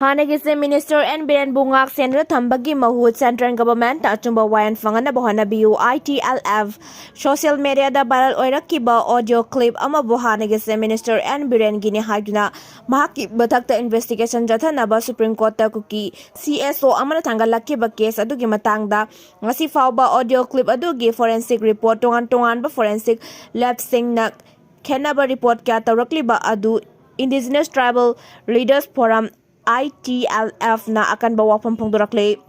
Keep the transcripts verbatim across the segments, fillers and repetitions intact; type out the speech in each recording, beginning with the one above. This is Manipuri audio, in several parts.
ꯍꯥꯟꯅꯒꯤ Chief Minister N ꯕꯤꯔꯦꯟꯕꯨ ꯉꯥꯛ ꯁꯦꯟꯗꯨꯅ ꯊꯝꯕꯒꯤ ꯃꯍꯨꯠ Central Government ꯑꯆꯨꯝꯕ ꯋꯥꯌꯦꯜ ꯐꯪꯍꯟꯅꯕ ꯍꯣꯠꯅꯕꯤꯌꯨ꯫ I T L F꯫ Social media the viral ꯑꯣꯏꯔꯛꯈꯤꯕ audio clip ꯑꯃꯕꯨ ꯍꯥꯟꯅꯒꯤ Chief Minister N ꯕꯤꯔꯦꯟꯒꯤꯅꯤ ꯍꯥꯏꯗꯨꯅ ꯃꯍꯥꯛꯀꯤ ꯃꯊꯛꯇ investigation ꯆꯠꯊꯅꯕ Supreme Court ꯇ ꯀꯨꯀꯤ C S O ꯑꯃꯅ ꯊꯥꯡꯒꯠꯂꯛꯈꯤꯕ case ꯑꯗꯨꯒꯤ ꯃꯇꯥꯡꯗ ꯉꯁꯤ ꯐꯥꯎꯕ audio clip ꯑꯗꯨꯒꯤ forensic report ꯇꯣꯉꯥꯟ ꯇꯣꯉꯥꯟꯕ forensic lab ꯁꯤꯡꯅ ꯈꯦꯠꯅꯕ report ꯀꯌꯥ ꯇꯧꯔꯛꯂꯤꯕ ꯑꯗꯨ Indigenous Tribal Leaders Forum, I T L F ꯅ ꯑꯀꯟꯕ ꯋꯥꯐꯝ ꯐꯣꯡꯗꯣꯔꯛꯂꯤ꯫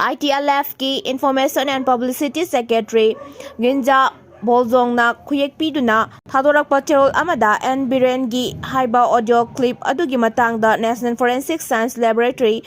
I T L F ꯀꯤ Information and Publicity Secretary ꯒꯤꯟꯖꯥ ꯕꯣꯜꯖꯣꯡꯅ ꯈꯨꯌꯦꯛ ꯄꯤꯗꯨꯅ ꯊꯥꯗꯣꯔꯛꯄ ꯆꯦꯔꯣꯜ ꯑꯃꯗ N ꯕꯤꯔꯦꯟꯒꯤ ꯍꯥꯏꯕ audio clip ꯑꯗꯨꯒꯤ ꯃꯇꯥꯡꯗ National Forensic Science Laboratory,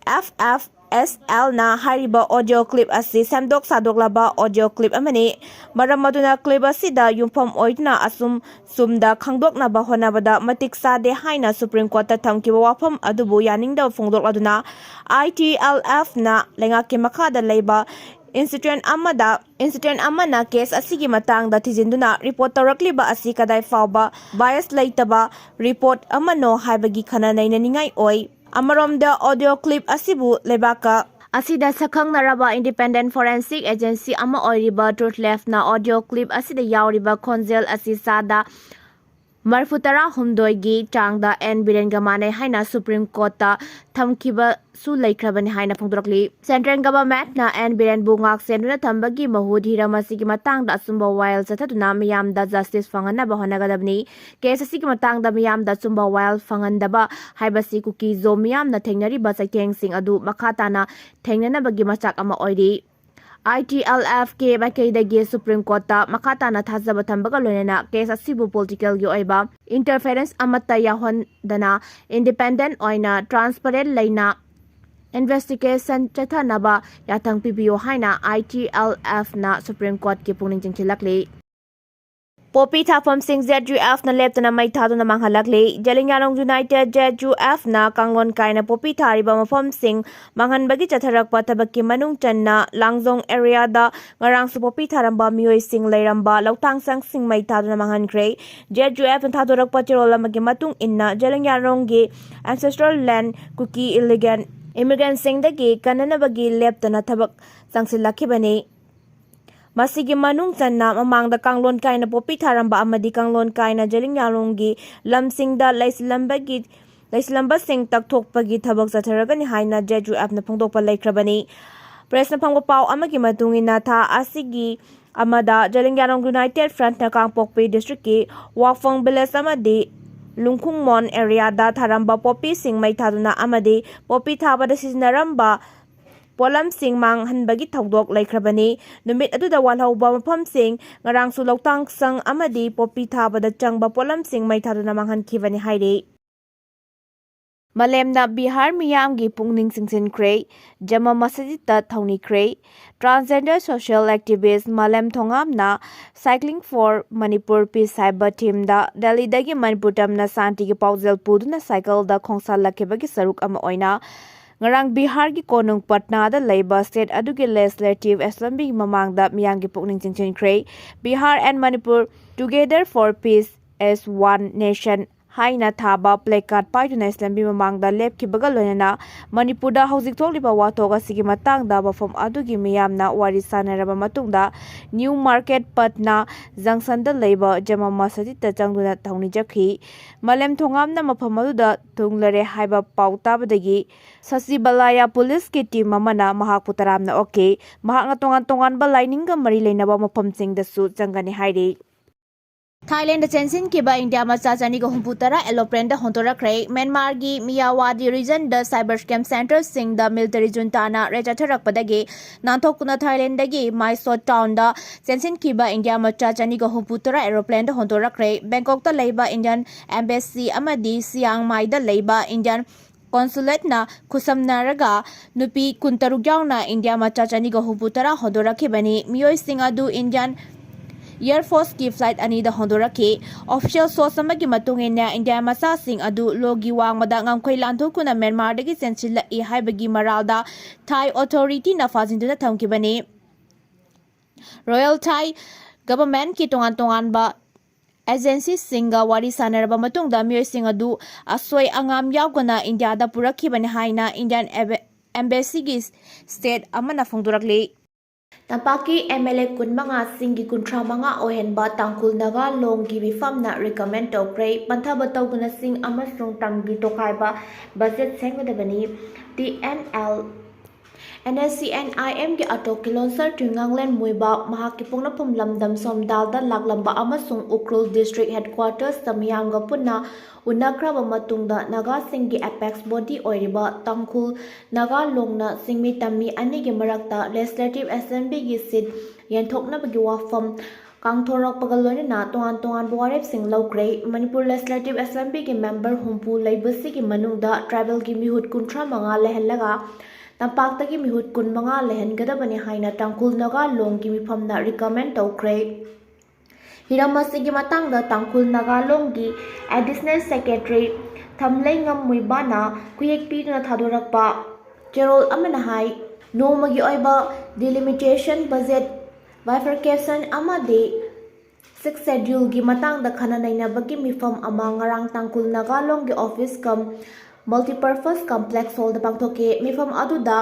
F F S L ꯅ ꯍꯥꯏꯔꯤꯕ audio clip ꯑꯁꯤ ꯁꯦꯝꯗꯣꯛ ꯁꯥꯗꯣꯛꯂꯕ audio clip ꯑꯃꯅꯤ꯫ ꯃꯔꯝ ꯑꯗꯨꯅ clip ꯑꯁꯤꯗ ꯌꯨꯝꯐꯝ ꯑꯣꯏꯗꯨꯅ ꯑꯁꯨꯝ ꯁꯨꯝꯗ ꯈꯪꯗꯣꯛꯅꯕ ꯍꯣꯠꯅꯕꯗ ꯃꯇꯤꯛ ꯆꯥꯗꯦ ꯍꯥꯏꯅ Supreme Court ꯇ ꯊꯝꯈꯤꯕ ꯋꯥꯐꯝ ꯑꯗꯨꯕꯨ ꯌꯥꯅꯤꯡꯗꯕ ꯐꯣꯡꯗꯣꯛꯂꯗꯨꯅ I T L F ꯅ ꯂꯩꯉꯥꯛꯀꯤ ꯃꯈꯥꯗ ꯂꯩꯕ institution ꯑꯃꯗ, institution ꯑꯃꯅ case ꯑꯁꯤꯒꯤ ꯃꯇꯥꯡꯗ ꯊꯤꯖꯤꯟꯗꯨꯅ report ꯇꯧꯔꯛꯂꯤꯕ ꯑꯁꯤ ꯀꯗꯥꯏ ꯐꯥꯎꯕ bias ꯂꯩꯇꯕ report ꯑꯃꯅꯣ ꯍꯥꯏꯕꯒꯤ ꯈꯟꯅ ꯅꯩꯅꯅꯤꯡꯉꯥꯏ ꯑꯣꯏ꯫ ꯑꯃꯔꯣꯝꯗ audio clip ꯑꯁꯤꯕꯨ ꯂꯩꯕꯥꯛꯀ ꯑꯁꯤꯗ ꯁꯛꯈꯪꯅꯔꯕ independent forensic agency ꯑꯃ ꯑꯣꯏꯔꯤꯕ Truth Lab ꯅ audio clip ꯑꯁꯤꯗ ꯌꯥꯎꯔꯤꯕ ꯈꯣꯟꯖꯦꯜ ꯑꯁꯤ ꯆꯥꯗ ꯃꯔꯤꯐꯨ ꯇꯔꯥ ꯍꯨꯝꯗꯣꯏꯒꯤ ꯆꯥꯡꯗ N ꯕꯤꯔꯦꯟꯒ ꯃꯥꯟꯅꯩ ꯍꯥꯏꯅ Supreme Court ꯇ ꯊꯝꯈꯤꯕꯁꯨ ꯂꯩꯈ꯭ꯔꯕꯅꯤ ꯍꯥꯏꯅ ꯐꯣꯡꯗꯣꯔꯛꯂꯤ꯫ Central Government ꯅ N ꯕꯤꯔꯦꯟꯕꯨ ꯉꯥꯛ ꯁꯦꯟꯗꯨꯅ ꯊꯝꯕꯒꯤ ꯃꯍꯨꯠ ꯍꯤꯔꯝ ꯑꯁꯤꯒꯤ ꯃꯇꯥꯡꯗ ꯑꯆꯨꯝꯕ ꯋꯥꯌꯦꯜ ꯆꯠꯊꯗꯨꯅ ꯃꯤꯌꯥꯝꯗ justice ꯐꯪꯍꯟꯅꯕ ꯍꯣꯠꯅꯒꯗꯕꯅꯤ꯫ Case ꯑꯁꯤꯒꯤ ꯃꯇꯥꯡꯗ ꯃꯤꯌꯥꯝꯗ ꯑꯆꯨꯝꯕ ꯋꯥꯌꯦꯜ ꯐꯪꯍꯟꯗꯕ ꯍꯥꯏꯕꯁꯤ ꯀꯨꯀꯤ-ꯖꯣ ꯃꯤꯌꯥꯝꯅ ꯊꯦꯡꯅꯔꯤꯕ ꯆꯩꯊꯦꯡꯁꯤꯡ ꯑꯗꯨ ꯃꯈꯥ ꯇꯥꯅ ꯊꯦꯡꯅꯅꯕꯒꯤ ꯃꯆꯥꯛ ꯑꯃ ꯑꯣꯏꯔꯤ꯫ I T L F ꯀꯤ ꯃꯥꯏꯀꯩꯗꯒꯤ Supreme Court ꯇ ꯃꯈꯥ ꯇꯥꯅ ꯊꯥꯖꯕ ꯊꯝꯕꯒ ꯂꯣꯏꯅꯅ case ꯑꯁꯤꯕꯨ political ꯒꯤ ꯑꯣꯏꯕ interference ꯑꯃꯠꯇ ꯌꯥꯎꯍꯟꯗꯅ independent ꯑꯣꯏꯅ transparent ꯂꯩꯅ investigation ꯆꯠꯊꯅꯕ ꯌꯥꯊꯪ ꯄꯤꯕꯤꯌꯨ ꯍꯥꯏꯅ I T L F ꯅ Supreme Court ꯀꯤ ꯄꯨꯛꯅꯤꯡ ꯆꯤꯡꯁꯤꯜꯂꯛꯂꯤ꯫ ꯄꯣꯄꯤ ꯊꯥꯐꯝꯁꯤꯡ ZUFꯅ ꯂꯦꯞꯇꯅ ꯃꯩ ꯊꯥꯗꯨꯅ ꯃꯥꯡꯍꯜꯂꯛꯂꯤ꯫ ꯖꯦꯂꯤꯌꯥꯡꯔꯣꯡ United ZUFꯅ ꯀꯥꯡꯂꯣꯟ ꯀꯥꯏꯅ ꯄꯣꯄꯤ ꯊꯥꯔꯤꯕ ꯃꯐꯝꯁꯤꯡ ꯃꯥꯡꯍꯟꯕꯒꯤ ꯆꯠꯊꯔꯛꯄ ꯊꯕꯛꯀꯤ ꯃꯅꯨꯡ ꯆꯟꯅ ꯂꯥꯡꯖꯣꯡ areaꯗ ꯉꯔꯥꯡꯁꯨ ꯄꯣꯄꯤ ꯊꯥꯔꯝꯕ ꯃꯤꯑꯣꯏꯁꯤꯡ ꯂꯩꯔꯝꯕ ꯂꯧꯊꯥꯡꯁꯪꯁꯤꯡ ꯃꯩ ꯊꯥꯗꯨꯅ ꯃꯥꯡꯍꯟꯈ꯭ꯔꯦ꯫ ZUFꯅ ꯊꯥꯗꯣꯔꯛꯄ ꯆꯦꯔꯣꯜ ꯑꯃꯒꯤ ꯃꯇꯨꯡ ꯏꯟꯅ, ꯖꯦꯂꯤꯌꯥꯡꯔꯣꯡꯒꯤ ancestral land ꯀꯨꯀꯤ illegal immigrantꯁꯤꯡꯗꯒꯤ ꯀꯟꯅꯅꯕꯒꯤ ꯂꯦꯞꯇꯅ ꯊꯕꯛ ꯆꯪꯁꯤꯜꯂꯛꯈꯤꯕꯅꯤ꯫ ꯃꯁꯤꯒꯤ ꯃꯅꯨꯡ ꯆꯟꯅ ꯃꯃꯥꯡꯗ ꯀꯥꯡꯂꯣꯟ ꯀꯥꯏꯅ ꯄꯣꯄꯤ ꯊꯥꯔꯝꯕ ꯑꯃꯗꯤ ꯀꯥꯡꯂꯣꯟ ꯀꯥꯏꯅ ꯖꯦꯂꯤꯌꯥꯡꯔꯣꯡꯒꯤ ꯂꯝꯁꯤꯡꯗ ꯂꯩꯁꯤꯜꯂꯝꯕꯒꯤ, ꯂꯩꯁꯤꯜꯂꯝꯕꯁꯤꯡ ꯇꯛꯊꯣꯛꯄꯒꯤ ꯊꯕꯛ ꯆꯠꯊꯔꯒꯅꯤ ꯍꯥꯏꯅ ZUFꯅ ꯐꯣꯡꯗꯣꯛꯄ ꯂꯩꯈ꯭ꯔꯕꯅꯤ꯫ Pressꯅ ꯐꯪꯕ ꯄꯥꯎ ꯑꯃꯒꯤ ꯃꯇꯨꯡ ꯏꯟꯅ, ꯊꯥ ꯑꯁꯤꯒꯤ ꯑꯃꯗ ꯖꯦꯂꯤꯌꯥꯡꯔꯣꯡ United Frontꯅ ꯀꯥꯡꯄꯣꯛꯄꯤ districtꯀꯤ ꯋꯥꯐꯣꯡ village ꯑꯃꯗꯤ ꯂꯨꯡꯈꯨꯡꯃꯣꯟ areaꯗ ꯊꯥꯔꯝꯕ ꯄꯣꯄꯤꯁꯤꯡ ꯃꯩ ꯊꯥꯗꯨꯅ ꯑꯃꯗꯤ ꯄꯣꯄꯤ ꯊꯥꯕꯗ ꯁꯤꯖꯤꯟꯅꯔꯝꯕ ꯄꯣꯠꯂꯝꯁꯤꯡ ꯃꯥꯡꯍꯟꯕꯒꯤ ꯊꯧꯗꯣꯛ ꯂꯩꯈ꯭ꯔꯕꯅꯤ꯫ ꯅꯨꯃꯤꯠ ꯑꯗꯨꯗ ꯋꯥꯜꯍꯧꯕ ꯃꯐꯝꯁꯤꯡ ꯉꯔꯥꯡꯁꯨ ꯂꯧꯊꯥꯡꯁꯪ ꯑꯃꯗꯤ ꯄꯣꯄꯤ ꯊꯥꯕꯗ ꯆꯪꯕ ꯄꯣꯠꯂꯝꯁꯤꯡ ꯃꯩ ꯊꯥꯗꯨꯅ ꯃꯥꯡꯍꯟꯈꯤꯕꯅꯤ ꯍꯥꯏꯔꯤ꯫ ꯃꯥꯂꯦꯝꯅ ꯕꯤꯍꯥꯔ ꯃꯤꯌꯥꯝꯒꯤ ꯄꯨꯛꯅꯤꯡ ꯆꯤꯡꯁꯤꯟꯈ꯭ꯔꯦ꯫ ꯖꯃꯥ ꯃꯁꯖꯤꯗꯇ ꯊꯧꯅꯤꯈ꯭ꯔꯦ꯫ Transgender social activist ꯃꯥꯂꯦꯝ ꯊꯣꯉꯥꯝꯅ Cycling for Manipur Peace ꯍꯥꯏꯕ themeꯗ ꯗꯦꯜꯂꯤꯗꯒꯤ ꯃꯅꯤꯄꯨꯔ ꯇꯝꯅ ꯁꯥꯟꯇꯤꯒꯤ ꯄꯥꯎꯖꯦꯜ ꯄꯨꯗꯨꯅ cycleꯗ ꯈꯣꯡꯁꯥꯜꯂꯛꯈꯤꯕꯒꯤ ꯁꯔꯨꯛ ꯑꯃ ꯑꯣꯏꯅ ꯉꯔꯥꯡ ꯕꯤꯍꯥꯔꯒꯤ ꯀꯣꯅꯨꯡ ꯄꯠꯅꯥꯗ ꯂꯩꯕ state ꯑꯗꯨꯒꯤ Legislative Assemblyꯒꯤ ꯃꯃꯥꯡꯗ ꯃꯤꯌꯥꯝꯒꯤ ꯄꯨꯛꯅꯤꯡ ꯆꯤꯡꯁꯤꯟꯈ꯭ꯔꯦ꯫ Bihar and Manipur Together for Peace as One Nation ꯍꯥꯏꯅ ꯊꯥꯕ placard ꯄꯥꯏꯗꯨꯅ assembly ꯃꯃꯥꯡꯗ ꯂꯦꯞꯈꯤꯕꯒ ꯂꯣꯏꯅꯅ ꯃꯅꯤꯄꯨꯔꯗ ꯍꯧꯖꯤꯛ ꯊꯣꯛꯂꯤꯕ ꯋꯥꯊꯣꯛ ꯑꯁꯤꯒꯤ ꯃꯇꯥꯡꯗ ꯃꯐꯝ ꯑꯗꯨꯒꯤ ꯃꯤꯌꯥꯝꯅ ꯋꯥꯔꯤ ꯁꯥꯟꯅꯔꯕ ꯃꯇꯨꯡꯗ New Market Patna junctionꯗ ꯂꯩꯕ ꯖꯃꯥ ꯃꯁꯖꯤꯗꯇ ꯆꯪꯗꯨꯅ ꯊꯧꯅꯤꯖꯈꯤ꯫ ꯃꯥꯂꯦꯝ ꯊꯣꯉꯥꯝꯅ ꯃꯐꯝ ꯑꯗꯨꯗ ꯊꯨꯡꯂꯔꯦ ꯍꯥꯏꯕ ꯄꯥꯎ ꯇꯥꯕꯗꯒꯤ ꯁꯆꯤꯕꯂꯌ policeꯀꯤ team ꯑꯃꯅ ꯃꯍꯥꯛꯄꯨ ꯇꯔꯥꯝꯅ ꯑꯣꯛꯈꯤ꯫ ꯃꯍꯥꯛꯅ ꯇꯣꯉꯥꯟ ꯇꯣꯉꯥꯟꯕ ꯂꯥꯏꯅꯤꯡꯒ ꯃꯔꯤ ꯂꯩꯅꯕ ꯃꯐꯝꯁꯤꯡꯗꯁꯨ ꯆꯪꯒꯅꯤ ꯍꯥꯏꯔꯤ꯫ ꯊꯥꯏꯂꯦꯟꯗ ꯆꯦꯟꯁꯤꯟꯈꯤꯕ ꯏꯟꯗꯤꯌꯥ ꯃꯆꯥ ꯆꯅꯤꯒ ꯍꯨꯝꯐꯨ ꯇꯔꯥ aeroplaneꯗ ꯍꯣꯟꯗꯣꯔꯛꯈ꯭ꯔꯦ꯫ ꯃ꯭ꯌꯥꯟꯃꯥꯔꯒꯤ ꯃꯤꯌꯥꯋꯥꯗꯤ regionꯗ cyber scam centreꯁꯤꯡꯗ military juntaꯅ raid ꯆꯠꯊꯔꯛꯄꯗꯒꯤ ꯅꯥꯟꯊꯣꯛꯇꯨꯅ ꯊꯥꯏꯂꯦꯟꯗꯒꯤ ꯃꯥꯏꯁꯣꯠ townꯗ ꯆꯦꯟꯁꯤꯟꯈꯤꯕ ꯏꯟꯗꯤꯌꯥ ꯃꯆꯥ ꯆꯅꯤꯒ ꯍꯨꯝꯐꯨ ꯇꯔꯥ aeroplaneꯗ ꯍꯣꯟꯗꯣꯔꯛꯈ꯭ꯔꯦ꯫ ꯕꯦꯡꯀꯣꯛꯇ ꯂꯩꯕ Indian embassy ꯑꯃꯗꯤ ꯆꯤꯌꯥꯡ ꯃꯥꯏꯗ ꯂꯩꯕ Indian consulateꯅ ꯈꯨꯠꯁꯝꯅꯔꯒ ꯅꯨꯄꯤ ꯀꯨꯟꯇꯔꯨꯛ ꯌꯥꯎꯅ ꯏꯟꯗꯤꯌꯥ ꯃꯆꯥ ꯆꯅꯤꯒ ꯍꯨꯝꯐꯨ ꯇꯔꯥ ꯍꯣꯟꯗꯣꯔꯛꯈꯤꯕꯅꯤ꯫ ꯃꯤꯑꯣꯏꯁꯤꯡ ꯑꯗꯨ Indian Air Forceꯀꯤ flight ꯑꯅꯤꯗ ꯍꯣꯟꯗꯣꯔꯛꯈꯤ꯫ Official source ꯑꯃꯒꯤ ꯃꯇꯨꯡ ꯏꯟꯅ, ꯏꯟꯗꯤꯌꯥ ꯃꯆꯥꯁꯤꯡ ꯑꯗꯨ ꯂꯣꯒꯤ ꯋꯥꯡꯃꯗ ꯉꯝꯈꯩ ꯂꯥꯟꯊꯣꯛꯇꯨꯅ ꯃ꯭ꯌꯥꯟꯃꯥꯔꯗꯒꯤ ꯆꯦꯟꯁꯤꯜꯂꯛꯏ ꯍꯥꯏꯕꯒꯤ ꯃꯔꯥꯜꯗ Thai authorityꯅ ꯐꯥꯖꯤꯟꯗꯨꯅ ꯊꯝꯈꯤꯕꯅꯤ꯫ Royal Thai Governmentꯀꯤ ꯇꯣꯉꯥꯟ ꯇꯣꯉꯥꯟꯕ agencyꯁꯤꯡꯒ ꯋꯥꯔꯤ ꯁꯥꯟꯅꯔꯕ ꯃꯇꯨꯡꯗ, ꯃꯤꯑꯣꯏꯁꯤꯡ ꯑꯗꯨ ꯑꯁꯣꯏ ꯑꯉꯥꯝ ꯌꯥꯎꯗꯅ ꯏꯟꯗꯤꯌꯥꯗ ꯄꯨꯔꯛꯈꯤꯕꯅꯤ ꯍꯥꯏꯅ Indian Embassy- Embassyꯒꯤ state ꯑꯃꯅ ꯐꯣꯡꯗꯣꯔꯛꯂꯤ꯫ ꯇꯝꯄꯥꯛꯀꯤ MLA ꯀꯨꯟꯃꯉꯥꯁꯤꯡꯒꯤ ꯀꯨꯟꯊ꯭ꯔꯥ ꯃꯉꯥ ꯑꯣꯏꯍꯟꯕ ꯇꯥꯡꯈꯨꯜ ꯅꯥꯒꯥ ꯂꯣꯡꯒꯤ ꯃꯤꯐꯝꯅ recommend ꯇꯧꯈ꯭ꯔꯦ꯫ ꯄꯟꯊꯕ ꯇꯧꯗꯅ ꯆꯤꯡ ꯑꯃꯁꯨꯡ ꯇꯝꯒꯤ ꯇꯣꯈꯥꯏꯕ budget ꯁꯦꯝꯒꯗꯕꯅꯤ꯫ ꯇꯤ ꯑꯦꯟ ꯑꯦꯜ NSCN-IMꯒꯤ ꯑꯇꯣꯞꯀꯤ ꯂꯣꯟꯁꯔ ꯇꯨꯏꯉꯥꯡꯂꯦꯟ ꯃꯨꯏꯕꯥ ꯃꯍꯥꯛꯀꯤ ꯄꯣꯛꯅꯐꯝ ꯂꯝꯗꯝ ꯁꯣꯝꯗꯥꯜꯗ ꯂꯥꯛꯂꯝꯕ ꯑꯃꯁꯨꯡ ꯎꯈ꯭ꯔꯨꯜ district headquartersꯇ ꯃꯤꯌꯥꯝꯒ ꯄꯨꯟꯅ ꯎꯅꯈ꯭ꯔꯕ ꯃꯇꯨꯡꯗ ꯅꯥꯒꯥꯁꯤꯡꯒꯤ apex body ꯑꯣꯏꯔꯤꯕ ꯇꯥꯡꯈꯨꯜ ꯅꯥꯒꯥ ꯂꯣꯡꯅ ꯆꯤꯡꯃꯤ ꯇꯝꯃꯤ ꯑꯅꯤꯒꯤ ꯃꯔꯛꯇ Legislative Assemblyꯒꯤ seat ꯌꯦꯟꯊꯣꯛꯅꯕꯒꯤ ꯋꯥꯐꯝ ꯀꯥꯡꯊꯣꯔꯛꯄꯒ ꯂꯣꯏꯅꯅ ꯇꯣꯉꯥꯟ ꯇꯣꯉꯥꯟꯕ ꯋꯥꯔꯦꯞꯁꯤꯡ ꯂꯧꯈ꯭ꯔꯦ꯫ ꯃꯅꯤꯄꯨꯔ Legislative Assemblyꯒꯤ member ꯍꯨꯝꯐꯨ ꯂꯩꯕꯁꯤꯒꯤ ꯃꯅꯨꯡꯗ tribalꯒꯤ ꯃꯤꯍꯨꯠ ꯀꯨꯟꯊ꯭ꯔꯥ ꯃꯉꯥ ꯂꯩꯍꯜꯂꯒ ꯇꯝꯄꯥꯛꯇꯒꯤ ꯃꯤꯍꯨꯠ ꯀꯨꯟꯃꯉꯥ ꯂꯩꯍꯟꯒꯗꯕꯅꯤ ꯍꯥꯏꯅ ꯇꯥꯡꯈꯨꯜ ꯅꯥꯒꯥ ꯂꯣꯡꯒꯤ ꯃꯤꯐꯝꯅ recommend ꯇꯧꯈ꯭ꯔꯦ꯫ ꯍꯤꯔꯝ ꯑꯁꯤꯒꯤ ꯃꯇꯥꯡꯗ ꯇꯥꯡꯈꯨꯜ ꯅꯥꯒꯥ ꯂꯣꯡꯒꯤ Additional Secretary ꯊꯝꯂꯩꯉꯝ ꯃꯨꯏꯕꯥꯅ ꯈꯨꯌꯦꯛ ꯄꯤꯗꯨꯅ ꯊꯥꯗꯣꯔꯛꯄ ꯆꯦꯔꯣꯜ ꯑꯃꯅ ꯍꯥꯏ, ꯅꯣꯡꯃꯒꯤ ꯑꯣꯏꯕ delimitation, budget bifurcation ꯑꯃꯗꯤ Sixth Scheduleꯒꯤ ꯃꯇꯥꯡꯗ ꯈꯟꯅ ꯅꯩꯅꯕꯒꯤ ꯃꯤꯐꯝ ꯑꯃ ꯉꯔꯥꯡ ꯇꯥꯡꯈꯨꯜ Naga ꯂꯣꯡꯒꯤ office cum multipurpose complex hallꯗ ꯄꯥꯡꯊꯣꯛꯈꯤ꯫ ꯃꯤꯐꯝ ꯑꯗꯨꯗ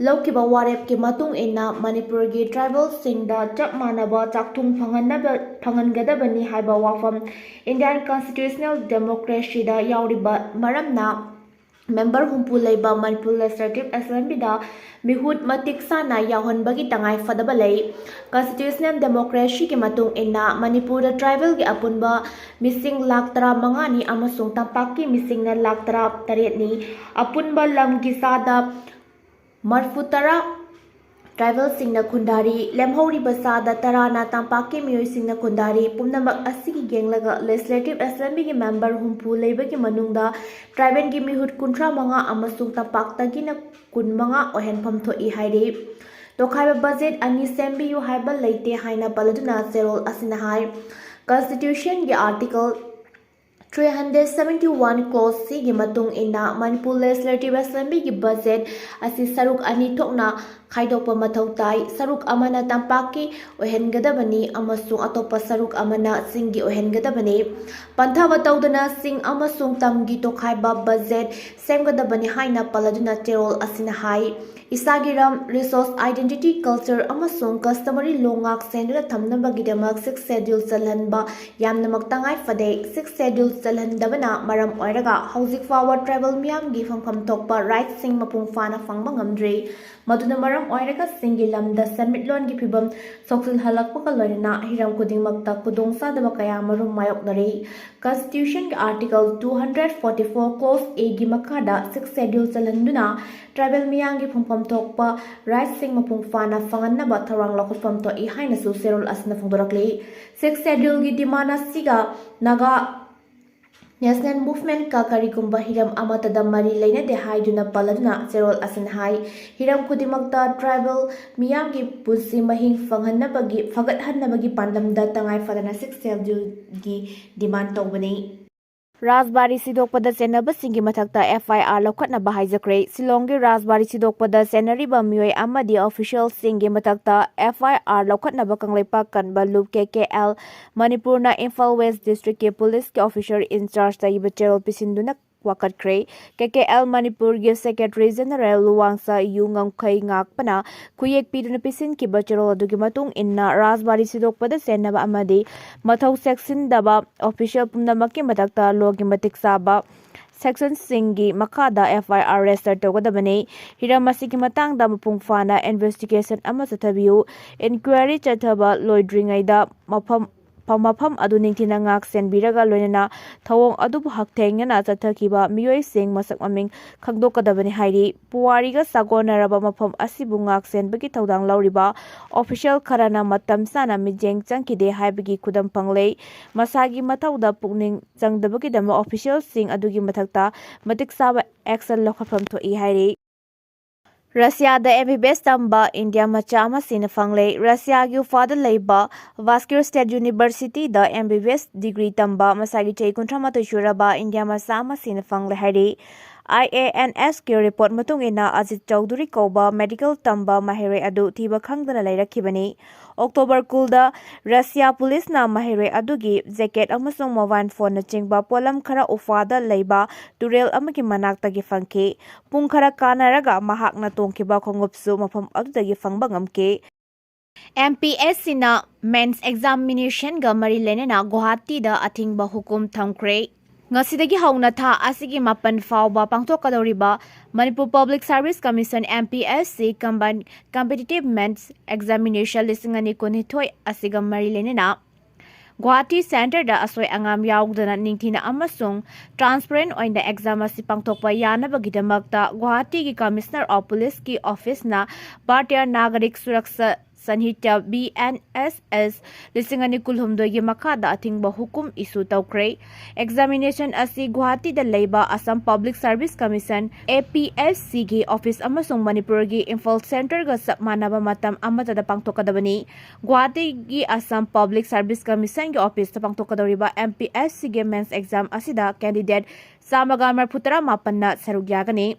ꯂꯧꯈꯤꯕ ꯋꯥꯔꯦꯞꯀꯤ ꯃꯇꯨꯡ ꯏꯟꯅ ꯃꯅꯤꯄꯨꯔꯒꯤ tribalꯁꯤꯡꯗ ꯆꯞ ꯃꯥꯟꯅꯕ ꯆꯥꯛꯊꯨꯡ ꯐꯪꯍꯟꯅꯕ, ꯐꯪꯍꯟꯒꯗꯕꯅꯤ ꯍꯥꯏꯕ ꯋꯥꯐꯝ Indian constitutional democracyꯗ ꯌꯥꯎꯔꯤꯕ ꯃꯔꯝꯅ member ꯍꯨꯝꯐꯨ ꯂꯩꯕ ꯃꯅꯤꯄꯨꯔ Legislative Assemblyꯗ ꯃꯤꯍꯨꯠ ꯃꯇꯤꯛ ꯆꯥꯅ ꯌꯥꯎꯍꯟꯕꯒꯤ ꯇꯉꯥꯏ ꯐꯗꯕ ꯂꯩ꯫ Constitutional democracyꯒꯤ ꯃꯇꯨꯡ ꯏꯟꯅ ꯃꯅꯤꯄꯨꯔꯗ tribalꯒꯤ ꯑꯄꯨꯟꯕ ꯃꯤꯁꯤꯡ ꯂꯥꯈ ꯇꯔꯥꯃꯉꯥꯅꯤ ꯑꯃꯁꯨꯡ ꯇꯝꯄꯥꯛꯀꯤ ꯃꯤꯁꯤꯡꯅ ꯂꯥꯈ ꯇꯔꯥꯇꯔꯦꯠꯅꯤ꯫ ꯑꯄꯨꯟꯕ ꯂꯝꯒꯤ ꯆꯥꯗ ꯃꯔꯐꯨ ꯇꯔꯥ tribalꯁꯤꯡꯅ ꯈꯨꯟꯗꯥꯔꯤ꯫ ꯂꯦꯝꯍꯧꯔꯤꯕ ꯆꯥꯗ ꯇꯔꯥꯅ ꯇꯝꯄꯥꯛꯀꯤ ꯃꯤꯑꯣꯏꯁꯤꯡꯅ ꯈꯨꯟꯗꯥꯔꯤ꯫ ꯄꯨꯝꯅꯃꯛ ꯑꯁꯤꯒꯤ ꯌꯦꯡꯂꯒ Legislative Assemblyꯒꯤ member ꯍꯨꯝꯐꯨ ꯂꯩꯕꯒꯤ ꯃꯅꯨꯡꯗ tribalꯒꯤ ꯃꯤꯍꯨꯠ ꯀꯨꯟꯊ꯭ꯔꯥ ꯃꯉꯥ ꯑꯃꯁꯨꯡ ꯇꯝꯄꯥꯛꯇꯒꯤꯅ ꯀꯨꯟꯃꯉꯥ ꯑꯣꯏꯍꯟꯐꯝ ꯊꯣꯛꯏ ꯍꯥꯏꯔꯤ꯫ ꯇꯣꯈꯥꯏꯕ ꯕꯖꯦꯠ ꯑꯅꯤ ꯁꯦꯝꯕꯤꯌꯨ ꯍꯥꯏꯕ ꯂꯩꯇꯦ ꯍꯥꯏꯅ ꯄꯜꯂꯗꯨꯅ ꯆꯦꯔꯣꯜ ꯑꯁꯤꯅ ꯍꯥꯏ꯫ ꯀꯟꯁꯇꯤꯇ꯭ꯌꯨꯁꯟꯒꯤ article three hundred seventy one clause C ꯒꯤ ꯃꯇꯨꯡ ꯏꯟꯅ ꯃꯅꯤꯄꯨꯔ ꯂꯦꯖꯤꯁꯂꯦꯇꯤꯚ ꯑꯦꯁꯦꯝꯕ꯭ꯂꯤꯒꯤ ꯕꯖꯦꯠ ꯑꯁꯤ ꯁꯔꯨꯛ ꯑꯅꯤ ꯊꯣꯛꯅ ꯈꯥꯏꯗꯣꯛꯄ ꯃꯊꯧ ꯇꯥꯏ꯫ ꯁꯔꯨꯛ ꯑꯃꯅ ꯇꯝꯄꯥꯛꯀꯤ ꯑꯣꯏꯍꯟꯒꯗꯕꯅꯤ ꯑꯃꯁꯨꯡ ꯑꯇꯣꯞꯄ ꯁꯔꯨꯛ ꯑꯃꯅ ꯆꯤꯡꯒꯤ ꯑꯣꯏꯍꯟꯒꯗꯕꯅꯤ꯫ ꯄꯟꯊꯕ ꯇꯧꯗꯅ ꯆꯤꯡ ꯑꯃꯁꯨꯡ ꯇꯝꯒꯤ ꯇꯣꯈꯥꯏꯕ ꯕꯖꯦꯠ ꯁꯦꯝꯒꯗꯕꯅꯤ ꯍꯥꯏꯅ ꯄꯜꯂꯗꯨꯅ ꯆꯦꯔꯣꯜ ꯑꯁꯤꯅ ꯍꯥꯏ꯫ ꯏꯁꯥꯒꯤ ꯔꯝ, ꯔꯤꯁꯣꯔꯁ, identity, culture ꯑꯃꯁꯨꯡ customary law ꯉꯥꯛ ꯁꯦꯟꯗꯨꯅ ꯊꯝꯅꯕꯒꯤꯗꯃꯛ Sixth Schedule ꯆꯜꯍꯟꯕ ꯌꯥꯝꯅꯃꯛ ꯇꯉꯥꯏ ꯐꯗꯦ꯫ Sixth Schedule ꯆꯜꯍꯟꯗꯕꯅ ꯃꯔꯝ ꯑꯣꯏꯔꯒ ꯍꯧꯖꯤꯛ ꯐꯥꯎꯕ ꯇ꯭ꯔꯥꯏꯕꯦꯜ ꯃꯤꯌꯥꯝꯒꯤ ꯐꯪꯐꯝ ꯊꯣꯛꯄ ꯔꯥꯏꯠꯁꯤꯡ ꯃꯄꯨꯡ ꯐꯥꯅ ꯐꯪꯕ ꯉꯝꯗ꯭ꯔꯤ꯫ ꯃꯗꯨꯅ ꯃꯔꯝ ꯑꯣꯏꯔꯒ ꯆꯤꯡꯒꯤ ꯂꯝꯗ ꯁꯦꯟꯃꯤꯠꯂꯣꯟꯒꯤ ꯐꯤꯕꯝ ꯁꯣꯛꯆꯤꯜꯍꯜꯂꯛꯄꯒ ꯂꯣꯏꯅꯅ ꯍꯤꯔꯝ ꯈꯨꯗꯤꯡꯃꯛꯇ ꯈꯨꯗꯣꯡꯆꯥꯗꯕ ꯀꯌꯥ ꯃꯔꯨꯝ ꯃꯥꯌꯣꯛꯅꯔꯤ꯫ ꯀꯟꯁꯇꯤꯇ꯭ꯌꯨꯁꯟꯒꯤ article two hundred forty four clause A ꯒꯤ ꯃꯈꯥꯗ Sixth Schedule ꯆꯜꯍꯟꯗꯨꯅ ꯇ꯭ꯔꯥꯏꯕꯦꯜ ꯃꯤꯌꯥꯝꯒꯤ ꯐꯪꯐꯝ ꯊꯣꯛꯄ ꯔꯥꯏꯠꯁꯤꯡ ꯃꯄꯨꯡ ꯐꯥꯅ ꯐꯪꯍꯟꯅꯕ ꯊꯧꯔꯥꯡ ꯂꯧꯈꯠꯐꯝ ꯊꯣꯛꯏ ꯍꯥꯏꯅꯁꯨ ꯆꯦꯔꯣꯜ ꯑꯁꯤꯅ ꯐꯣꯡꯗꯣꯔꯛꯂꯤ꯫ Sixth Schedule ꯒꯤ ꯗꯤꯃꯥꯟ ꯑꯁꯤꯒ ꯅꯥꯒꯥ ꯅꯦꯁꯅꯦꯜ ꯃꯨꯚꯃꯦꯟꯠꯀ ꯀꯔꯤꯒꯨꯝꯕ ꯍꯤꯔꯝ ꯑꯃꯠꯇꯗ ꯃꯔꯤ ꯂꯩꯅꯗꯦ ꯍꯥꯏꯗꯨꯅ ꯄꯜꯂꯗꯨꯅ ꯆꯦꯔꯣꯜ ꯑꯁꯤꯅ ꯍꯥꯏ꯫ ꯍꯤꯔꯝ ꯈꯨꯗꯤꯡꯃꯛꯇ ꯇ꯭ꯔꯥꯏꯕꯦꯜ ꯃꯤꯌꯥꯝꯒꯤ ꯄꯨꯟꯁꯤ ꯃꯍꯤꯡ ꯐꯪꯍꯟꯅꯕꯒꯤ, ꯐꯒꯠꯍꯟꯅꯕꯒꯤ ꯄꯥꯟꯗꯝꯗ ꯇꯉꯥꯏ ꯐꯗꯅ Sixth Schedule ꯒꯤ ꯗꯤꯃꯥꯟ ꯇꯧꯕꯅꯤ꯫ ꯔꯥꯖꯕꯥꯔꯤ ꯁꯤꯗꯣꯛꯄꯗ ꯆꯦꯟꯅꯕꯁꯤꯡꯒꯤ ꯃꯊꯛꯇ F I R ꯂꯧꯈꯠꯅꯕ ꯍꯥꯏꯖꯈ꯭ꯔꯦ꯫ ꯁꯤꯂꯣꯡꯒꯤ ꯔꯥꯖꯕꯥꯔꯤ ꯁꯤꯗꯣꯛꯄꯗ ꯆꯦꯟꯅꯔꯤꯕ ꯃꯤꯑꯣꯏ ꯑꯃꯗꯤ ꯑꯣꯐꯤꯁꯤꯌꯦꯜꯁꯤꯡꯒꯤ ꯃꯊꯛꯇ F I R ꯂꯧꯈꯠꯅꯕ ꯀꯪꯂꯩꯄꯥꯛ ꯀꯟꯕ ꯂꯨꯞ K K L ꯃꯅꯤꯄꯨꯔꯅ ꯏꯝꯐꯥꯜ ꯋꯦꯁ ꯗꯤꯁꯇ꯭ꯔꯤꯛꯀꯤ ꯄꯨꯂꯤꯁꯀꯤ ꯑꯣꯐꯤꯁꯔ ꯏꯟꯆꯥꯔꯖꯇ ꯏꯕ ꯆꯦꯔꯣꯜ ꯄꯤꯁꯤꯟꯗꯨꯅ ꯋꯥꯀꯠꯈ꯭ꯔꯦ꯫ K K L ꯃꯅꯤꯄꯨꯔꯒꯤ ꯁꯦꯀ꯭ꯔꯦꯇꯔꯤ ꯖꯦꯅꯔꯦꯜ ꯂꯨꯋꯥꯡꯁꯥ ꯌꯨ ꯉꯝꯈꯩ ꯉꯥꯛꯄꯅ ꯈꯨꯌꯦꯛ ꯄꯤꯗꯨꯅ ꯄꯤꯁꯤꯟꯈꯤꯕ ꯆꯦꯔꯣꯜ ꯑꯗꯨꯒꯤ ꯃꯇꯨꯡ ꯏꯟꯅ ꯔꯥꯖꯕꯥꯔꯤ ꯁꯤꯗꯣꯛꯄꯗ ꯆꯦꯟꯅꯕ ꯑꯃꯗꯤ ꯃꯊꯧ ꯆꯦꯛꯁꯤꯟꯗꯕ ꯑꯣꯐꯤꯁꯤꯌꯦꯜ ꯄꯨꯝꯅꯃꯛꯀꯤ ꯃꯊꯛꯇ ꯂꯣꯒꯤ ꯃꯇꯤꯛ ꯆꯥꯕ ꯁꯦꯛꯁꯟꯁꯤꯡꯒꯤ ꯃꯈꯥꯗ F I R ꯔꯦꯖꯤꯁꯇꯔ ꯇꯧꯒꯗꯕꯅꯤ꯫ ꯍꯤꯔꯝ ꯑꯁꯤꯒꯤ ꯃꯇꯥꯡꯗ ꯃꯄꯨꯡ ꯐꯥꯅ ꯏꯟꯚꯦꯁꯇꯤꯒꯦꯁꯟ ꯑꯃ ꯆꯠꯊꯕꯤꯌꯨ꯫ ꯏꯟꯀ꯭ꯋꯥꯏꯔꯤ ꯆꯠꯊꯕ ꯂꯣꯏꯗ꯭ꯔꯤꯉꯩꯗ ꯃꯐꯝ ꯐ-, ꯃꯐꯝ ꯑꯗꯨ ꯅꯤꯡꯊꯤꯅ ꯉꯥꯛ ꯁꯦꯟꯕꯤꯔꯒ ꯂꯣꯏꯅꯅ ꯊꯧꯑꯣꯡ ꯑꯗꯨꯕꯨ ꯍꯛꯊꯦꯡꯅꯅ ꯆꯠꯊꯈꯤꯕ ꯃꯤꯑꯣꯏꯁꯤꯡ ꯃꯁꯛ ꯃꯃꯤꯡ ꯈꯪꯗꯣꯛꯀꯗꯕꯅꯤ ꯍꯥꯏꯔꯤ꯫ ꯄꯨꯋꯥꯔꯤꯒ ꯁꯥꯒꯣꯟꯅꯔꯕ ꯃꯐꯝ ꯑꯁꯤꯕꯨ ꯉꯥꯛ ꯁꯦꯟꯕꯒꯤ ꯊꯧꯗꯥꯡ ꯂꯧꯔꯤꯕ ꯑꯣꯐꯤꯁꯤꯌꯦꯜ ꯈꯔꯅ ꯃꯇꯝ ꯆꯥꯅ ꯃꯤꯠꯌꯦꯡ ꯆꯪꯈꯤꯗꯦ ꯍꯥꯏꯕꯒꯤ ꯈꯨꯗꯝ ꯐꯪꯂꯦ꯫ ꯃꯁꯥꯒꯤ ꯃꯊꯧꯗ ꯄꯨꯛꯅꯤꯡ ꯆꯪꯗꯕꯒꯤꯗꯃꯛ ꯑꯣꯐꯤꯁꯤꯌꯦꯜꯁꯤꯡ ꯑꯗꯨꯒꯤ ꯃꯊꯛꯇ ꯃꯇꯤꯛ ꯆꯥꯕ ꯑꯦꯛꯁꯟ ꯂꯧꯈꯠꯐꯝ ꯊꯣꯛꯏ ꯍꯥꯏꯔꯤ꯫ ꯔꯁꯤꯌꯥꯗ M B B S ꯇꯝꯕ ꯏꯟꯗꯤꯌꯥ ꯃꯆꯥ ꯑꯃ ꯁꯤꯅ ꯐꯪꯂꯦ꯫ ꯔꯁꯤꯌꯥꯒꯤ ꯎꯐꯥꯗ ꯂꯩꯕ ꯚꯥꯁꯀꯤꯔ ꯁ꯭ꯇꯦꯠ ꯌꯨꯅꯤꯚꯔꯁꯤꯇꯤꯗ M B B S degree ꯇꯝꯕ ꯃꯁꯥꯒꯤ ꯆꯍꯤ ꯀꯨꯟꯊ꯭ꯔꯥ ꯃꯥꯊꯣꯏ ꯁꯨꯔꯕ ꯏꯟꯗꯤꯌꯥ ꯃꯆꯥ ꯑꯃ ꯁꯤꯅ ꯐꯪꯂꯦ ꯍꯥꯏꯔꯤ꯫ I A N S ꯀꯤ ꯔꯤꯄꯣꯔꯠ ꯃꯇꯨꯡ ꯏꯟꯅ, ꯑꯖꯤꯠ ꯆꯧꯙꯨꯔꯤ ꯀꯧꯕ ꯃꯦꯗꯤꯀꯦꯜ ꯇꯝꯕ ꯃꯍꯩꯔꯣꯏ ꯑꯗꯨ ꯊꯤꯕ ꯈꯪꯗꯅ ꯂꯩꯔꯛꯈꯤꯕꯅꯤ꯫ ꯑꯣꯛꯇꯣꯕꯔ ꯀꯨꯟꯗ ꯔꯁꯤꯌꯥ ꯄꯨꯂꯤꯁꯅ ꯃꯍꯩꯔꯣꯏ ꯑꯗꯨꯒꯤ ꯖꯦꯀꯦꯠ ꯑꯃꯁꯨꯡ ꯃꯣꯕꯥꯏꯜ ꯐꯣꯟꯅꯆꯤꯡꯕ ꯄꯣꯠꯂꯝ ꯈꯔ ꯎꯐꯥꯗ ꯂꯩꯕ ꯇꯨꯔꯦꯜ ꯑꯃꯒꯤ ꯃꯅꯥꯛꯇꯒꯤ ꯐꯪꯈꯤ꯫ ꯄꯨꯡ ꯈꯔ ꯀꯥꯟꯅꯔꯒ ꯃꯍꯥꯛꯅ ꯇꯣꯡꯈꯤꯕ ꯈꯣꯡꯎꯞꯁꯨ ꯃꯐꯝ ꯑꯗꯨꯗꯒꯤ ꯐꯪꯕ ꯉꯝꯈꯤ꯫ M P S Cꯅ ꯃꯦꯟꯁ ꯑꯦꯛꯖꯥꯃꯤꯅꯦꯁꯟꯒ ꯃꯔꯤ ꯂꯩꯅꯅ ꯒꯨꯋꯥꯍꯥꯇꯤꯗ ꯑꯊꯤꯡꯕ ꯍꯨꯀꯨꯝ ꯊꯝꯈ꯭ꯔꯦ꯫ ꯉꯁꯤꯗꯒꯤ ꯍꯧꯅ ꯊꯥ ꯑꯁꯤꯒꯤ ꯃꯥꯄꯟ ꯐꯥꯎꯕ ꯄꯥꯡꯊꯣꯛꯀꯗꯧꯔꯤꯕ Manipur public service commission, M P S C, combined competitive mains examination ꯂꯤꯁꯤꯡ ꯑꯅꯤ ꯀꯨꯟꯅꯤꯊꯣꯏ ꯑꯁꯤꯒ ꯃꯔꯤ ꯂꯩꯅꯅ ꯒꯨꯋꯥꯍꯥꯇꯤ ꯁꯦꯟꯇꯔꯗ ꯑꯁꯣꯏ ꯑꯉꯥꯝ ꯌꯥꯎꯗꯅ ꯅꯤꯡꯊꯤꯅ ꯑꯃꯁꯨꯡ ꯇ꯭ꯔꯥꯟꯁꯄꯔꯦꯟ ꯑꯣꯏꯅ ꯑꯦꯛꯖꯥꯝ ꯑꯁꯤ ꯄꯥꯡꯊꯣꯛꯄ ꯌꯥꯅꯕꯒꯤꯗꯃꯛꯇ ꯒꯨꯋꯥꯍꯥꯇꯤꯒꯤ ꯀꯃꯤꯁꯅꯔ ꯑꯣꯐ ꯄꯨꯂꯤꯁꯀꯤ ꯑꯣꯐꯤꯁꯅ Bharatiya ꯅꯥꯒꯔꯤꯛ Suraksha ꯁꯟꯍꯤꯇ꯭ꯌ, B N S S, ꯂꯤꯁꯤꯡ ꯑꯅꯤ ꯀꯨꯟꯍꯨꯝꯗꯣꯏꯒꯤ ꯃꯈꯥꯗ ꯑꯊꯤꯡꯕ ꯍꯨꯀꯨꯝ ꯏꯁꯨ ꯇꯧꯈ꯭ꯔꯦ꯫ ꯑꯦꯛꯖꯥꯃꯤꯅꯦꯁꯟ ꯑꯁꯤ ꯒꯨꯋꯥꯍꯥꯇꯤꯗ ꯂꯩꯕ Assam public service commission, A P S C, ꯒꯤ ꯑꯣꯐꯤꯁ ꯑꯃꯁꯨꯡ ꯃꯅꯤꯄꯨꯔꯒꯤ ꯏꯝꯐꯥꯜ ꯁꯦꯟꯇꯔꯒ ꯆꯞ ꯃꯥꯟꯅꯕ ꯃꯇꯝ ꯑꯃꯠꯇꯗ ꯄꯥꯡꯊꯣꯛꯀꯗꯕꯅꯤ꯫ ꯒꯨꯋꯥꯍꯥꯇꯤꯒꯤ ꯑꯁꯥꯝ ꯄꯕ꯭ꯂꯤꯛ ꯁꯥꯔꯚꯤꯁ ꯀꯃꯤꯁꯟꯒꯤ ꯑꯣꯐꯤꯁꯇ ꯄꯥꯡꯊꯣꯛꯀꯗꯧꯔꯤꯕ M P S Cꯒꯤ ꯃꯦꯟꯁ ꯑꯦꯛꯖꯥꯝ ꯑꯁꯤꯗ ꯀꯦꯟꯗꯤꯗꯦꯠ ꯆꯥꯝꯃꯒ ꯃꯔꯤꯐꯨ ꯇꯔꯥ ꯃꯥꯄꯟꯅ ꯁꯔꯨꯛ ꯌꯥꯒꯅꯤ꯫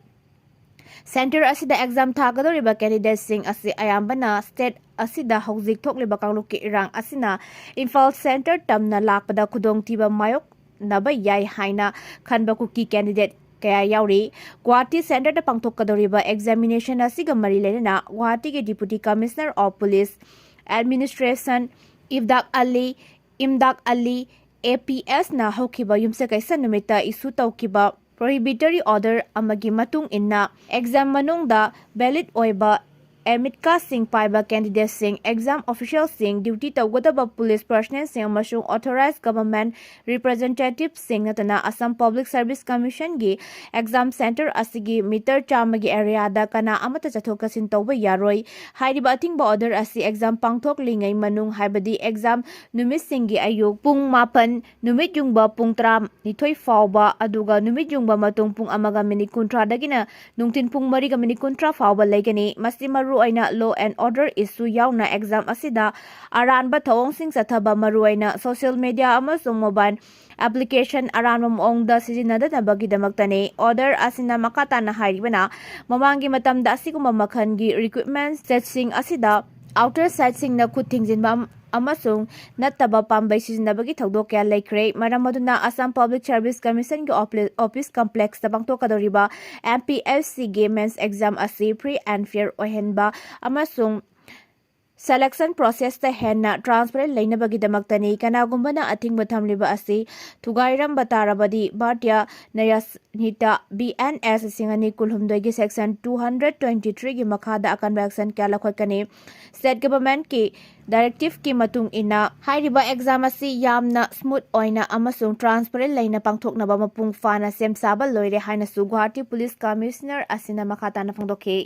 ꯁꯦꯟꯇꯔ ꯑꯁꯤꯗ ꯑꯦꯛꯖꯥꯝ ꯊꯥꯒꯗꯧꯔꯤꯕ ꯀꯦꯟꯗꯤꯗꯦꯠꯁꯤꯡ ꯑꯁꯤ ꯑꯌꯥꯝꯕꯅ ꯁ꯭ꯇꯦꯠ ꯑꯁꯤꯗ ꯍꯧꯖꯤꯛ ꯊꯣꯛꯂꯤꯕ ꯀꯥꯡꯂꯨꯞꯀꯤ ꯏꯔꯥꯡ ꯑꯁꯤꯅ ꯏꯝꯐꯥꯜ ꯁꯦꯟꯇꯔ ꯇꯝꯅ ꯂꯥꯛꯄꯗ ꯈꯨꯗꯣꯡꯊꯤꯕ ꯃꯥꯌꯣꯛꯅꯕ ꯌꯥꯏ ꯍꯥꯏꯅ ꯈꯟꯕ ꯀꯨꯀꯤ ꯀꯦꯟꯗꯤꯗꯦꯠ ꯀꯌꯥ ꯌꯥꯎꯔꯤ꯫ ꯒꯨꯋꯥꯍꯥꯇꯤ ꯁꯦꯟꯇꯔꯗ ꯄꯥꯡꯊꯣꯛꯀꯗꯧꯔꯤꯕ ꯑꯦꯛꯖꯥꯃꯤꯅꯦꯁꯟ ꯑꯁꯤꯒ ꯃꯔꯤ ꯂꯩꯅꯅ ꯒꯨꯋꯥꯍꯥꯇꯤꯒꯤ Deputy Commissioner of Police Administration ꯏꯕꯗꯥꯛ Ali, ꯏꯝꯗꯥꯛ Ali, A P S ꯅ ꯍꯧꯈꯤꯕ ꯌꯨꯝꯁꯀꯩꯁ ꯅꯨꯃꯤꯠꯇ ꯏꯁꯨ ꯇꯧꯈꯤꯕ prohibitory order ꯑꯃꯒꯤ ꯃꯇꯨꯡ ꯏꯟꯅ, ꯑꯦꯛꯖꯥꯝ ꯃꯅꯨꯡꯗ valid ꯑꯣꯏꯕ ꯑꯦꯗꯃꯤꯠ ꯀꯥꯔꯗꯁꯤꯡ ꯄꯥꯏꯕ ꯀꯦꯟꯗꯤꯗꯦꯠꯁꯤꯡ, ꯑꯦꯛꯖꯥꯝ ꯑꯣꯐꯤꯁꯤꯌꯦꯜꯁꯤꯡ, ꯗ꯭ꯌꯨꯇꯤ ꯇꯧꯒꯗꯕ ꯄꯨꯂꯤꯁ ꯄꯔꯁꯅꯦꯜꯁꯤꯡ ꯑꯃꯁꯨꯡ ꯑꯣꯊꯣꯔꯥꯏꯖ ꯒꯚꯔꯟꯃꯦꯟꯠ ꯔꯤꯄ꯭ꯔꯖꯦꯟꯇꯦꯇꯤꯚꯁꯤꯡ ꯅꯠꯇꯅ ꯑꯁꯥꯝ ꯄꯕ꯭ꯂꯤꯛ ꯁꯔꯚꯤꯁ ꯀꯃꯤꯁꯟꯒꯤ ꯑꯦꯛꯖꯥꯝ ꯁꯦꯟꯇꯔ ꯑꯁꯤꯒꯤ ꯃꯤꯇꯔ ꯆꯥꯝꯃꯒꯤ ꯑꯦꯔꯤꯌꯥꯗ ꯀꯅꯥ ꯑꯃꯠꯇ ꯆꯠꯊꯣꯛ ꯆꯠꯁꯤꯟ ꯇꯧꯕ ꯌꯥꯔꯣꯏ꯫ ꯍꯥꯏꯔꯤꯕ ꯑꯊꯤꯡꯕ ꯑꯣꯔꯗꯔ ꯑꯁꯤ ꯑꯦꯛꯖꯥꯝ ꯄꯥꯡꯊꯣꯛꯂꯤꯉꯩ ꯃꯅꯨꯡ, ꯍꯥꯏꯕꯗꯤ ꯑꯦꯛꯖꯥꯝ ꯅꯨꯃꯤꯠꯁꯤꯡꯒꯤ ꯑꯌꯨꯛ ꯄꯨꯡ ꯃꯥꯄꯟ, ꯅꯨꯃꯤꯠ ꯌꯨꯡꯕ ꯄꯨꯡ ꯇꯔꯥꯅꯤꯊꯣꯏ ꯐꯥꯎꯕ, ꯑꯗꯨꯒ ꯅꯨꯃꯤꯠ ꯌꯨꯡꯕ ꯃꯇꯨꯡ ꯄꯨꯡ ꯑꯃꯒ ꯃꯤꯅꯤꯠ ꯀꯨꯟꯊ꯭ꯔꯥꯗꯒꯤꯅ ꯅꯨꯡꯊꯤꯜ ꯄꯨꯡ ꯃꯔꯤꯒ ꯃꯤꯅꯤꯠ ꯀꯨꯟꯊ꯭ꯔꯥ ꯐꯥꯎꯕ ꯂꯩꯒꯅꯤ꯫ ꯃꯁꯤ ꯃꯔꯨꯑꯣꯏꯅ law and order issue ꯌꯥꯎꯅ ꯑꯦꯛꯖꯥꯝ ꯑꯁꯤꯗ ꯑꯔꯥꯟꯕ ꯊꯧꯑꯣꯡꯁꯤꯡ ꯆꯠꯊꯕ, ꯃꯔꯨꯑꯣꯏꯅ social media ꯑꯃꯁꯨꯡ mobile application ꯑꯔꯥꯟꯕ ꯃꯑꯣꯡꯗ ꯁꯤꯖꯤꯟꯅꯗꯅꯕꯒꯤꯗꯃꯛꯇꯅꯤ꯫ ꯑꯣꯔꯗꯔ ꯑꯁꯤꯅ ꯃꯈꯥ ꯇꯥꯅ ꯍꯥꯏꯔꯤꯕꯅ, ꯃꯃꯥꯡꯒꯤ ꯃꯇꯝꯗ ꯑꯁꯤꯒꯨꯝꯕ ꯃꯈꯜꯒꯤ ꯔꯤꯀ꯭ꯔꯨꯠꯃꯦꯟꯠ ꯁꯦꯠꯁꯤꯡ ꯑꯁꯤꯗ ꯑꯥꯎꯠꯁꯥꯏꯗꯔꯁꯤꯡꯅ ꯈꯨꯠ ꯊꯤꯡꯖꯤꯟꯕ ꯑꯃ-, ꯑꯃꯁꯨꯡ ꯅꯠꯇꯕ ꯄꯥꯝꯕꯩ ꯁꯤꯖꯤꯟꯅꯕꯒꯤ ꯊꯧꯗꯣꯛ ꯀꯌꯥ ꯂꯩꯈ꯭ꯔꯦ꯫ ꯃꯔꯝ ꯑꯗꯨꯅ ꯑꯁꯥꯝ ꯄꯕ꯭ꯂꯤꯛ ꯁꯔꯚꯤꯁ ꯀꯃꯤꯁꯟꯒꯤ ꯑꯣꯐꯤ-, ꯑꯣꯐꯤꯁ ꯀꯝꯄ꯭ꯂꯦꯛꯁꯇ ꯄꯥꯡꯊꯣꯛꯀꯗꯧꯔꯤꯕ ꯑꯦꯝ ꯄꯤ ꯑꯦꯁ ꯁꯤꯒꯤ ꯃꯦꯟꯁ ꯑꯦꯛꯖꯥꯝ ꯑꯁꯤ free and fair ꯑꯣꯏꯍꯟꯕ ꯑꯃꯁꯨꯡ ꯁꯦꯂꯦꯛꯁꯟ ꯄ꯭ꯔꯣꯁꯦꯁꯇ ꯍꯦꯟꯅ ꯇ꯭ꯔꯥꯟꯁꯄꯔꯦꯟꯠ ꯂꯩꯅꯕꯒꯤꯗꯃꯛꯇꯅꯤ꯫ ꯀꯅꯥꯒꯨꯝꯕꯅ ꯑꯊꯤꯡꯕ ꯊꯝꯂꯤꯕ ꯑꯁꯤ ꯊꯨꯒꯥꯏꯔꯝꯕ ꯇꯥꯔꯕꯗꯤ, ꯚꯥꯔꯇꯤꯌꯥ ꯅ꯭ꯌꯥꯌ ꯁꯪꯍꯤꯇꯥ, ꯕꯤ ꯑꯦꯟ ꯑꯦꯁ, ꯂꯤꯁꯤꯡ ꯑꯅꯤ ꯀꯨꯟꯍꯨꯝꯗꯣꯏꯒꯤ section two hundred twenty-threeꯒꯤ ꯃꯈꯥꯗ ꯑꯀꯟꯕ action ꯀꯌꯥ ꯂꯧꯈꯠꯀꯅꯤ꯫ ꯁ꯭ꯇꯦꯠ ꯒꯚꯔꯟꯃꯦꯟꯠꯀꯤ ꯗꯥꯏꯔꯦꯛꯇꯤꯚꯀꯤ ꯃꯇꯨꯡ ꯏꯟꯅ, ꯍꯥꯏꯔꯤꯕ ꯑꯦꯛꯖꯥꯝ ꯑꯁꯤ ꯌꯥꯝꯅ ꯁ꯭ꯃꯨꯠ ꯑꯣꯏꯅ ꯑꯃꯁꯨꯡ ꯇ꯭ꯔꯥꯟꯁꯄꯔꯦꯟꯠ ꯂꯩꯅ ꯄꯥꯡꯊꯣꯛꯅꯕ ꯃꯄꯨꯡ ꯐꯥꯅ ꯁꯦꯝ ꯁꯥꯕ ꯂꯣꯏꯔꯦ ꯍꯥꯏꯅꯁꯨ ꯒꯨꯋꯥꯍꯥꯇꯤ ꯄꯨꯂꯤꯁ ꯀꯃꯤꯁꯅꯔ ꯑꯁꯤꯅ ꯃꯈꯥ ꯇꯥꯅ ꯐꯣꯡꯗꯣꯛꯈꯤ꯫